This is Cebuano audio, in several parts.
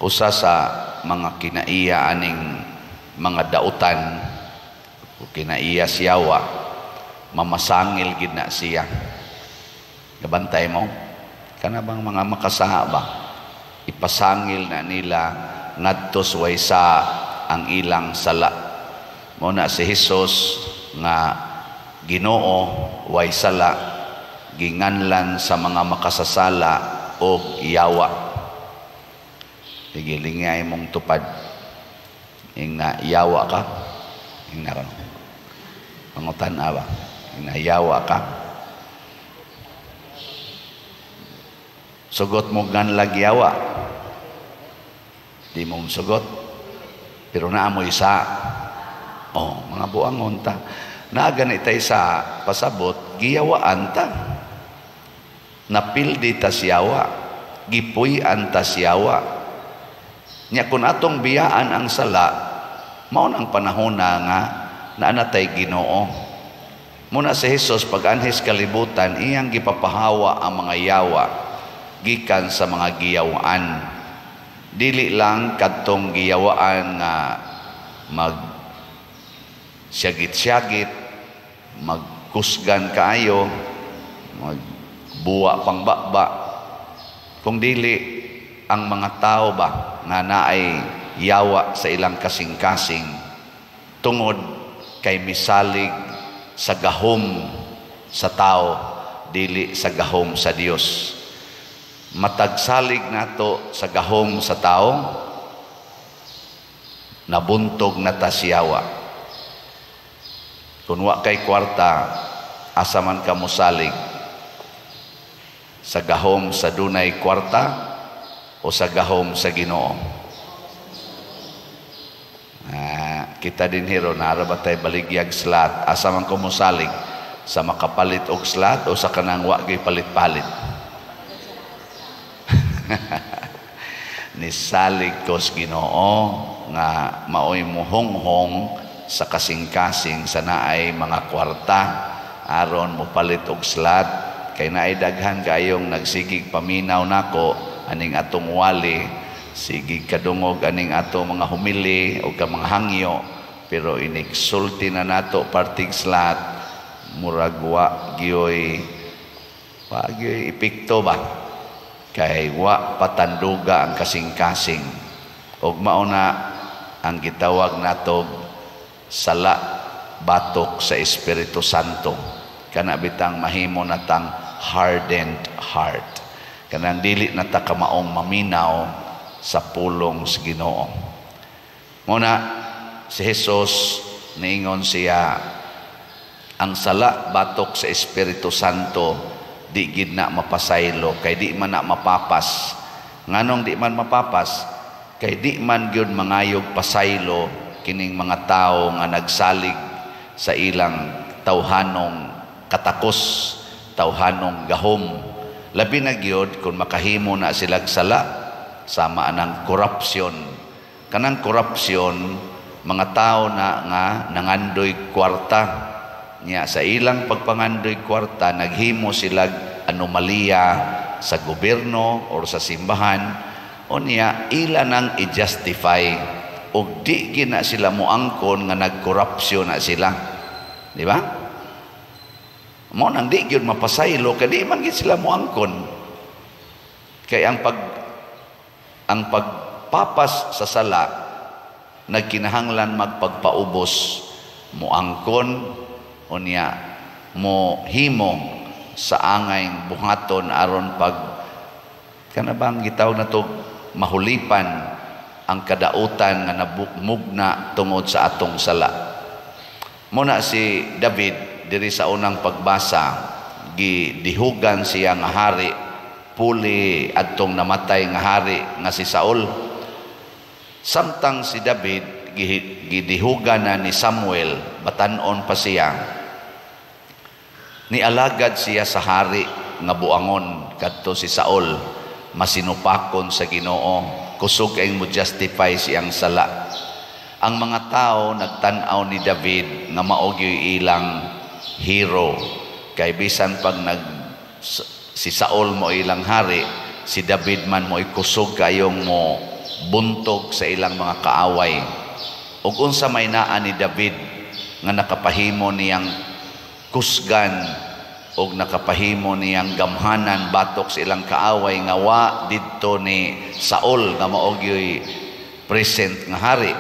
Usa sa mga kinaiya aning mga dautan o kinaiya siyawa, mamasangil gid na siya. Gabantay mo kana bang mga makasaha ba, ipasangil na nila ngadto sa ang ilang sala. Mo na si Hesus nga Ginoo, way sala, ginganlan sa mga makasasala og yawa. Sige, lingay mong tupad. Ing na yawa ka. Ing na pangutan ba? Ing na yawa ka. Sugot mo ganlag yawa. Di mo sugot. Pero naamoy sa. Oh, mga buangon ta. Naa gani sa pasabot, giyawaan ta. Napildi ta siyawa. Gipuy-an ta siyawa. Nya kung atong biyaan ang sala, mao nang panahon na nga naanatay Ginoo. Muna si Jesus pag anhis kalibutan, iyang gipapahawa ang mga yawa gikan sa mga giyawaan. Dili lang kadtong giyawaan nga mag siyagit-siyagit, magkusgan kaayo, magbuwa pang baba. Kung dili ang mga tao ba nga naay yawa sa ilang kasing-kasing tungod kay misalig sa gahom sa tao, dili sa gahom sa Dios. Matagsalig nato sa gahom sa tao, nabuntog na ta siyawa. Kung wa kay kwarta, asa man ka mosalig? Sa gahom sa dunay kwarta o sa gahom sa Ginoo? Kita din hero, naara ba tay baligyag slot? Asa man ko mosalig? Sa makapalit og slot o sa kanang wa gyud palit-palit? Nisalig ko sa Ginoo nga maoy muhonghong sa kasing-kasing sa naay mga kwarta aron mopalit og slot, kay naay daghan kayong nagsigig paminaw nako aning atong wali, sigig kadungog aning ato mga humili o ka mga hangyo, pero iniksulti na nato partig slot, murag wa gyoy epekto ba, kay wa patanduga ang kasing-kasing. Og mao na ang gitawag nato sala batok sa Espiritu Santo. Kana bitang mahimo natang hardened heart, kanang dili na ta kamaong maminaw sa pulong sa Ginoo. Muna si Jesus niingon siya, ang sala batok sa Espiritu Santo di gid na mapasaylo, kay di man na mapapas. Nganong di man mapapas? Kay di man gyud mangayog pasaylo kining mga tawo nga nagsalig sa ilang tawhanong katakos, tawhanong gahom. Labi na gyud kung makahimo na silag sala sama anang korupsyon. Kanang korupsyon, mga tao na nga nangandoy kwarta. Nya sa ilang pagpangandoy kwarta, naghimo silag anomalya sa gobyerno or sa simbahan, o niya ila nang i-justify og di gina sila moangkon nga nagkorupsyon na sila. Di ba? Mo nang di gyud mapasaylo kay di man gid sila moangkon. Kay ang pagpapas sa sala nagkinahanglan magpagpaubos, moangkon o niya mo himo sa angay buhaton aron pag kana bang gitawag na to mahulipan ang kadautan nga nabukmugna tungod sa atong sala. Muna si David diri sa unang pagbasa, gidihugan siya nga hari puli adtong namatay nga hari nga si Saul. Samtang si David gidihugan na ni Samuel, batan-on pa siya, nialagad siya sa hari nga buangon kadto si Saul, masinupakon sa Ginoo, kusog kay mo justify siyang sala. Ang mga tao nagtan-aw ni David nga mao gyud ilang hero, kay bisan pag si Saul mo ilang hari, si David man mo kusog kayong mo Buntog sa ilang mga kaaway. Ug unsa may naa ni David nga nakapahimo niyang kusgan og nakapahimo niyang gamhanan batok sa ilang kaaway nga wa didto ni Saul, nga mao gyoy present nga hari?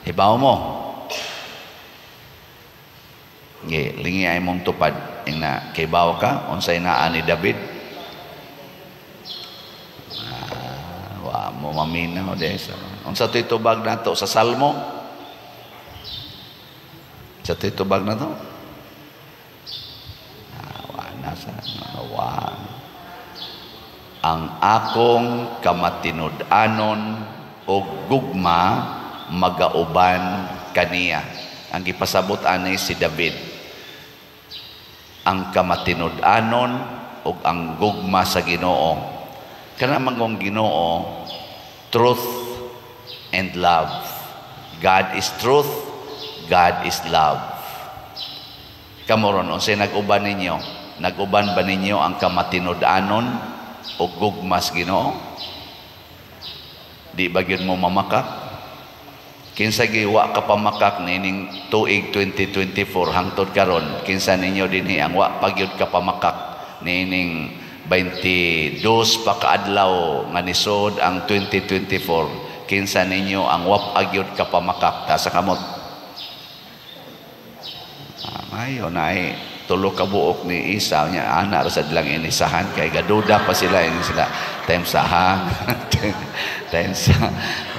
Hibaw mo? Ge, lingi ay mong tupad. Ingna, kibaw ka unsay naa ni David? Ah, wa mo maminaw de sa. Unsa to'y tubag nato sa Salmo? Sa to'y tubag nato? Ah, wa na sa wa. Ang akong kamatinud-anon og gugma magauban kaniya. Ang gipasabot ani si David, ang kamatinud-anon ug ang gugma sa Ginoo. Kana mangong Ginoo, truth and love. God is truth, God is love. Kamo ron, unsay nag-uban ninyo? Nag-uban ba ninyo ang kamatinud-anon o gugma sa Ginoo? Di ba gyud mo mamakak? Kinsa gi wa ka pamakak niining tuig 2024 hangtod karon? Kinsa ninyo dinhi ang wa pa gyud ka pamakak niining 22 pa kaadlaw nga nisod ang 2024? Kinsa ninyo ang wa pa gyud ka pamakak? Ta sa kamot. Ah, mayo na ay tulo ka buok ni Isa nya ana ra sad lang inisahan kay gaduda pa sila, ini sila time sa ha, time sa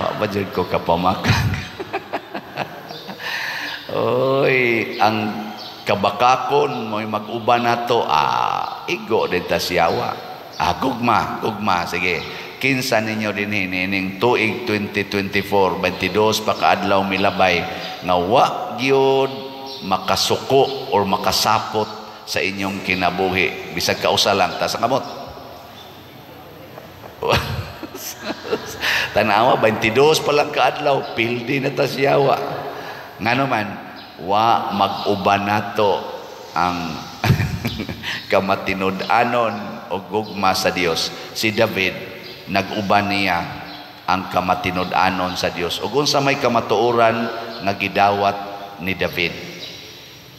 wa pa jud ko kapamakak. Oy, ang kabakakon mo'y mag-uban nato, ah, igo din ta siyawa. Ah, gugma, gugma, sige. Kinsa ninyo dinhi niining tuig 2024, 22 pa kaadlaw milabay, nga wa gyud makasuko or makasapot sa inyong kinabuhi bisag kausa lang? Ta sa kamot. Tanawa, 22 pa lang kaadlaw, pildi na ta siyawa. Ngano man wa mag-uban nato ang kamatinud-anon o gugma sa Dios? Si David, nag-uban niya ang kamatinud-anon sa Dios. Ug unsa may kamatuoran nga gidawat ni David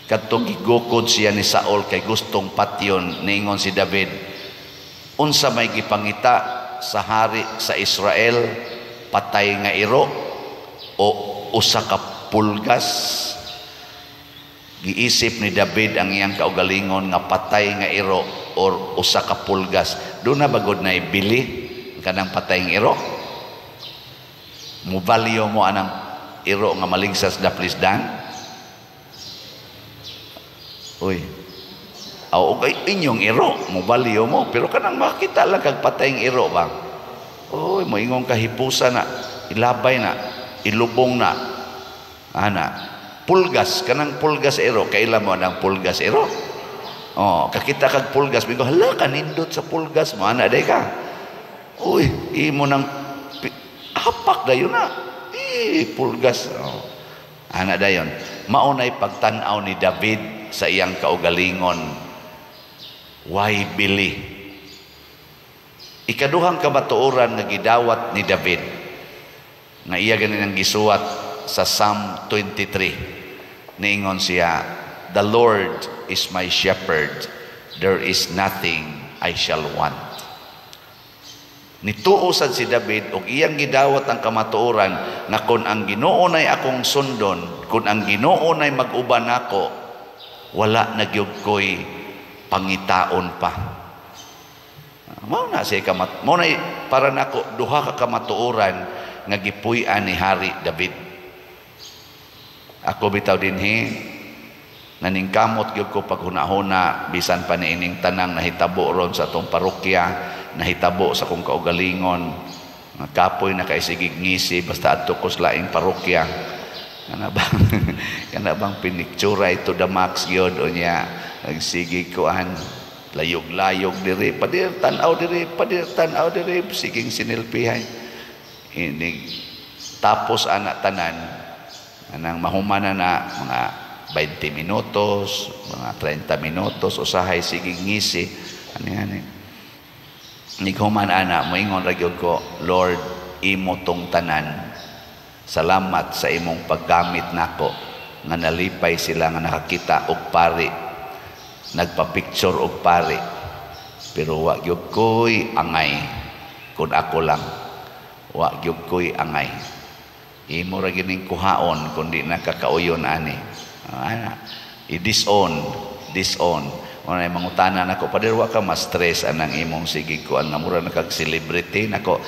kadtong gigukod siya ni Saul kay gustong patyon? Niingon si David, "Unsa may gipangita sa hari sa Israel, patay nga iro o usa ka pulgas?" Giisip ni David ang iyang kaugalingon nga patay nga iro or usa ka pulgas. Doon na bagod na ibili kanang patay nga iro? Mubalyo mo anang iro nga maligsas daplisdan? Uy. Aw, okay, inyong iro, mubalyo mo, pero kanang makita lang kag patay nga iro ba? Uy, moingon ka, hipusa na, ilabay na, ilubong na. Ana, pulgas, kanang pulgas iro, kaila mo anang pulgas iro? Oh, kakita kag pulgas, bigo hala, kanindot sa pulgas mo, ana day ka. Uy, imo nang hapak dayon na. Eh, pulgas. Oh. Ana dayon. Maunay pagtan-aw ni David sa iyang kaugalingon. Why bili? Ikaduhang kamatuoran nga gidawat ni David nga iya ganin ang gisuwat sa Psalm 23. Niingon siya, "The Lord is my shepherd, there is nothing I shall want." Nituo sad si David og iyang gidawat ang kamatuoran nga kon ang Ginoo nay akong sundon, kon ang Ginoo nay mag-uban nako, wala na gyud ko'y pangitaon pa. Mao na siya kamat mao na para nako duha ka kamatuoran nga gipuy-an ni Hari David. Ako bitaw dinhi naningkamot gyud ko paghuna-huna bisan pa niining tanang nahitabo ron sa atong parokya, nahitabo sa akong kaugalingon. Nga kapoy na kaisigig ngisi basta adto ko sa laing parokya. Kana bang piniktura ito the max gyud unya nagsigig kuan, layog-layog diri, padir tan-aw diri, padir tan-aw diri, siging sinilpihay. Inig tapos ana tanan, anang mahumana na mga 20 minutos, mga 30 minutos usahay sigig ngisi ani ani. Nighuman ana, moingon ra gyud ko, "Lord, imo tong tanan. Salamat sa imong paggamit nako nga nalipay sila nga nakakita og pari, nagpa-picture og pari. Pero wa gyud ko'y angay. Kun ako lang, wa gyud ko'y angay. Imo ra gining kuhaon kun di na kakauyon ani. Ana, i-disown, disown. Mao na mangutana nako, "Pader, wa ka ma-stress anang imong sige kuan nga mura na kag celebrity?" Nako,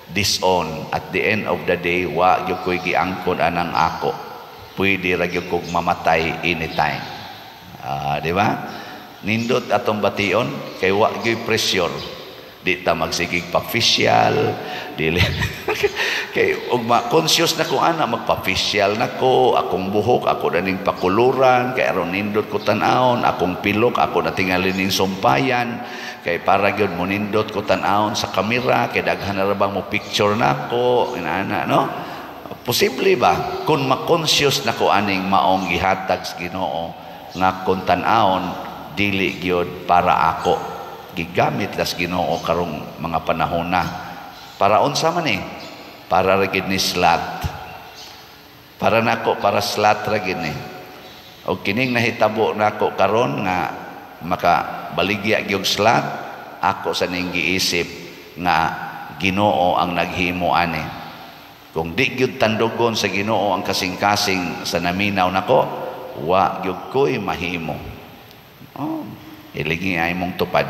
disown. At the end of the day, wa gyud ko'y giangkon anang ako. Pwede ra gyud kog mamatay anytime. Di ba? Nindot atong bation kay wa gyud pressure. Di ta magsigig pa-facial, dili kay og ma-conscious na ko ana, magpa-facial na ko, akong buhok ako na ning pakuluran kay aron nindot ko tan-awon, akong pilok ako na tingali ning sumpayan kay para gyud mo nindot ko tan-awon sa kamera, kay daghan na ra bang mo picture nako inana, no? Posible ba kung ma-conscious na ko aning maong gihatag sa Ginoo nga kung tan-awon dili gyud para ako, gigamit las Ginoo karong mga panahon na para unsa man eh? Para ra gid ni slot. Para nako, para slot ra gid ni. Og kining nahitabo nako karon nga makabaligya gyud slot, ako sa ning giisip nga Ginoo ang naghimo ani. Kung di gyud tandugon sa Ginoo ang kasing-kasing sa naminaw nako, wa gyud ko'y mahimo. Oh, hilingi ay mong tupad.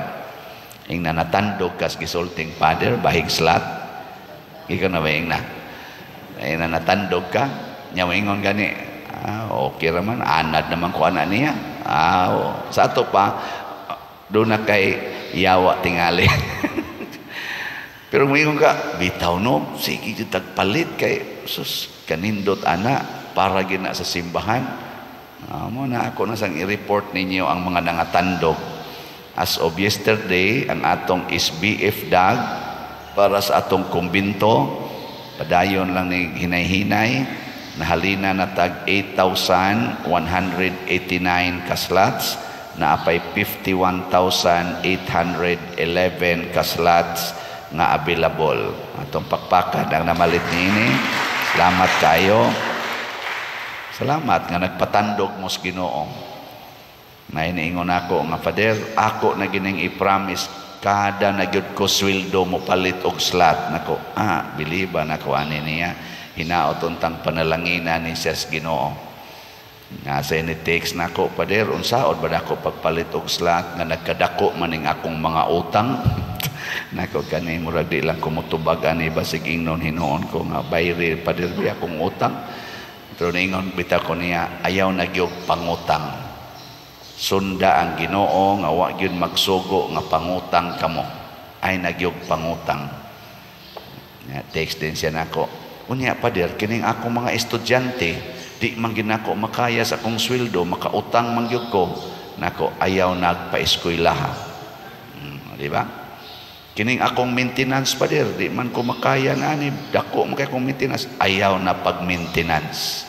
Ing na natandog kas gisulting Father, bahig slot. Ikaw na ba ing na? Ing na natandog ka, nya moingon gani, "Ah, okay raman, anad naman ko ana niya." Ah, oh. Sa ato pa, doon na kay yawa tingali. Pero moingon ka, "Bitaw no, sige jud tagpalit kay sus kanindot ana para gina sa simbahan." Ah, mo na ako na sang i-report ninyo ang mga nangatandog. As of yesterday, ang atong SBF dag para sa atong kumbinto, padayon lang ni hinay-hinay, nahalina na tag 8,189 ka-slots, naapay 51,811 ka-slots nga available. Atong pakpakan ang namalit niini. Salamat kayo. Salamat nga nagpatandog mo sa Ginoo. Na iniingon ako nga, "Father, ako na gining i-promise kada na gyud ko sweldo mo palit og slot." Nako, biliba nako ani niya. Hinaot untang panalangina ni siya sa Ginoo. Nga sa ini text nako, "Father, unsaon ba nako pagpalit og slot nga nagkadako maning akong mga utang?" Nako, kani murag di lang kumutubag ani, basig ingnon hinuon ko nga bayri, Father, bi akong utang. Pero niingon bitaw ko niya, ayaw na gyud pangutang. Sunda ang Ginoo nga wa gyud magsugo nga pangutang kamo. Ay nagyog pangutang. Ya, text din siya nako. "Unya Pader, kining akong mga estudyante, di man gyud nako makaya sa akong sweldo, makautang man gyud ko." Nako, ayaw nagpa-eskwelaha. Di ba? "Kining akong maintenance, Pader, di man ko makaya na ani, dako man kay akong maintenance." Ayaw na pag-maintenance.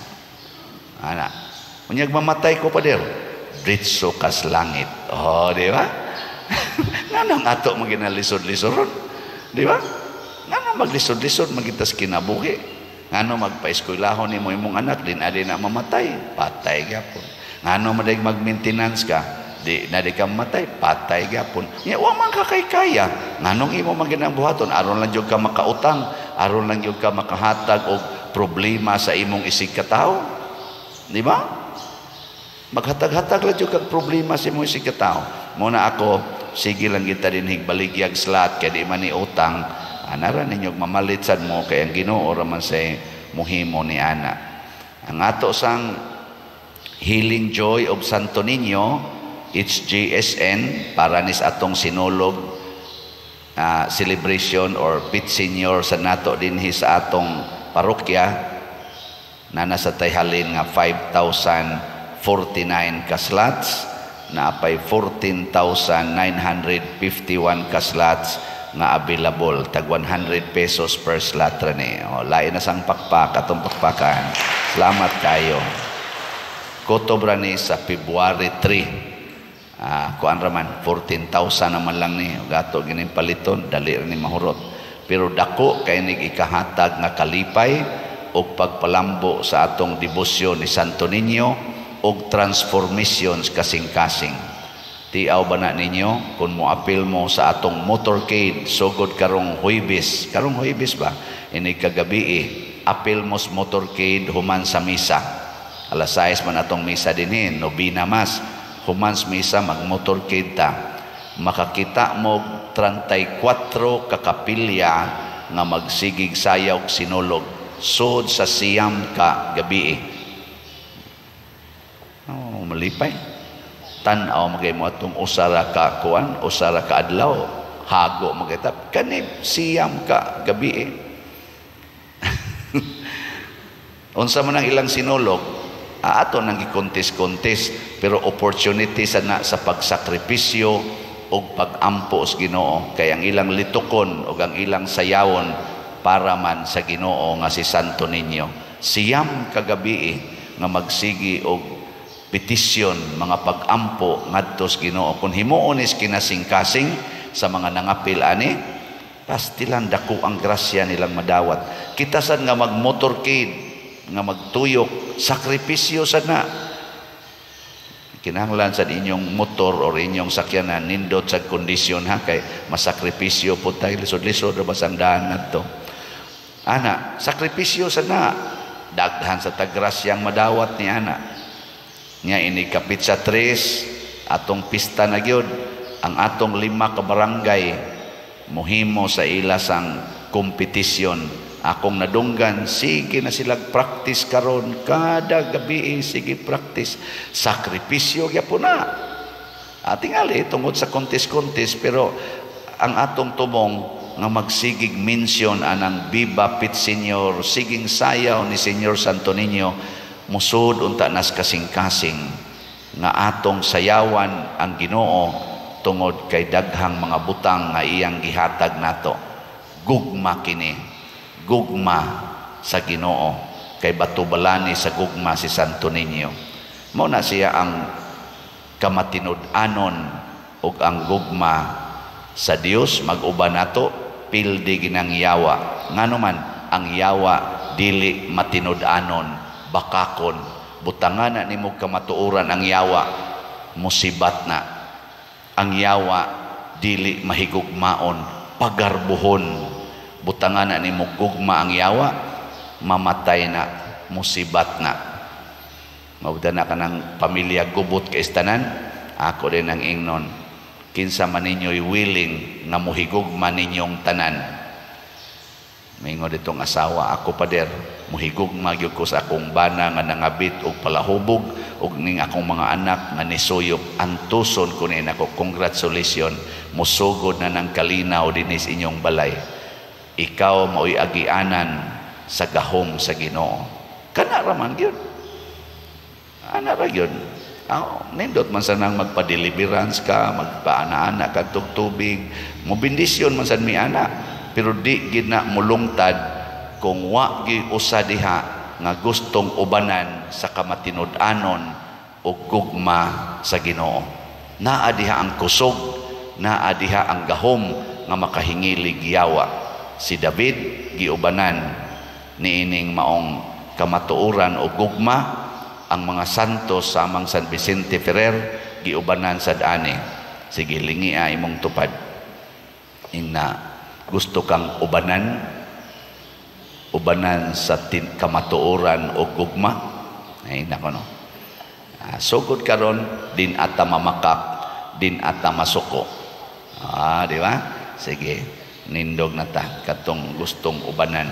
Ana. "Unyag mamatay ko, Pader, diretso kas langit." Oh, di ba? Nganong ato maginalisod-lisoron? Di ba? Ngano maglisod-lisod magitas kinabuhi? Ngano magpa-eskwelahon nimo imong anak din adi na mamatay? Patay gyapon. Ngano maday mag-maintenance ka? Di na di ka mamatay, patay gyapon. Nya wa man ka kay kaya. Nganong imo man ginang buhaton? Aron lang jud ka makautang, aron lang jud ka makahatag og problema sa imong isig katawo. Di ba? Maghatag-hatag lang jud kag problema sa imong isig katawo. Mo na ako, sige lang kita din higbaligyag slot kay di man ni utang. Anara ninyo mamalit sad mo kay ang Ginoo ra man say muhimo ni ana. Ang ato sang Healing Joy of Santo Niño, HJSN, para nis atong sinulog celebration or Pit Senior sa nato dinhi sa atong parokya na nasa tayhalin nga 5,049 ka slots, naapay 14,951 ka slots nga available, tag 100 pesos per slot ra ni. O, lain na sang pakpak atong pakpakan. Salamat kayo. Kutob ra ni sa February 3. Kuan ra man 14,000 naman lang ni gato gining paliton, dali ra ni mahurot. Pero dako kay nig ikahatag nga kalipay og pagpalambo sa atong debosyon ni Santo Niño og transformations kasing-kasing. Tiaw ba na ninyo kung moapil mo sa atong motorcade sugod karong Huwebes, karong Huwebes ba? Ini kagabi, apil mo sa motorcade human sa misa. Alas 6 man atong misa dinhi, nobina mas. Human sa misa magmotorcade ta. Makakita mo 34 ka kapilya nga magsigig sayaw og sinulog sud sa 9 ka gabi. Oh, malipay. Tan-aw magay mo atong usara ka kuan, usara ka adlaw, hago magay ta. Kani 9 ka gabi. Unsa man ang ilang sinulog, ato nang gikontes-kontes, pero opportunity sa na sa pagsakripisyo og pagampo sa Ginoo, kay ang ilang litukon og ang ilang sayawon para man sa Ginoo nga si Santo Niño. 9 ka gabi nga magsigi og petisyon, mga pagampo ngadto sa Ginoo. Kung himuon is kinasingkasing sa mga nangapil ani, pastilan dako ang grasya nilang madawat. Kita sad nga magmotorcade, nga magtuyok, sakripisyo sad na. Kinahanglan sa inyong motor or inyong sakyanan nindot sa kondisyon ha, kay masakripisyo po tayo, lisod-lisod ra basang daan ngadto. Ana, sakripisyo sad na. Daghan sa tagrasyang madawat ni ana. Nya ini kapit sa 3 atong pista na gyud ang atong 5 ka barangay mohimo sa ila sang kompetisyon. Akong nadunggan, sige na sila practice karon kada gabi, sige practice. Sakripisyo gyapon na. Tingali tungod sa contest-contest, pero ang atong tumong nga magsigig mention anang Viva Pit Senior, siging sayaw ni Senyor Santo Niño, musud unta nas kasing-kasing nga atong sayawan ang Ginoo tungod kay daghang mga butang nga iyang gihatag nato. Gugma kini, gugma sa Ginoo, kay batubalani sa gugma si Santo Niño. Mao na siya ang kamatinud-anon ug ang gugma sa Dios mag-uban nato pildi ginang yawa. Ngano man ang yawa dili matinud-anon, bakakon, butangan na nimo kamatuoran ang yawa, musibat na. Ang yawa dili mahigugmaon, pagarbuhon. Butangan na nimo gugma ang yawa, mamatay na, musibat na. Mauda na kanang pamilya gubot kay istanan, ako din ang ingnon. Kinsa man ninyo'y willing nga muhigugma ninyong tanan. Mingon ditong asawa, ako pader, muhigugma gyud ko sa akong bana nga nangabit og palahubog og ning akong mga anak nga nisuyop, antuson ko ni nako. Congratulations, musugod na ng kalinaw dinis inyong balay. Ikaw mao'y agianan sa gahom sa Ginoo. Kana ra man gyud. Ana ra gyud. Nindot man sa nang magpa-deliverance ka, magpaana-ana ka tubig, mobendisyon man sad mi ana, pero di gid na mulungtad kung wa gi usa diha nga gustong ubanan sa kamatinud-anon o gugma sa Ginoo. Naa diha ang kusog, naa diha ang gahom nga makahingilig yawa. Si David giubanan niining maong kamatuoran o gugma. Ang mga santos sa amang San Vicente Ferrer giubanan sad ani. Sige, lingia imong tupad. Ingna gusto kang ubanan, ubanan sa kamatuoran o gugma. Ay nako no. Sugod karon din ata mamakak, din ata masuko. Di ba? Sige, nindog na ta katong gustong ubanan.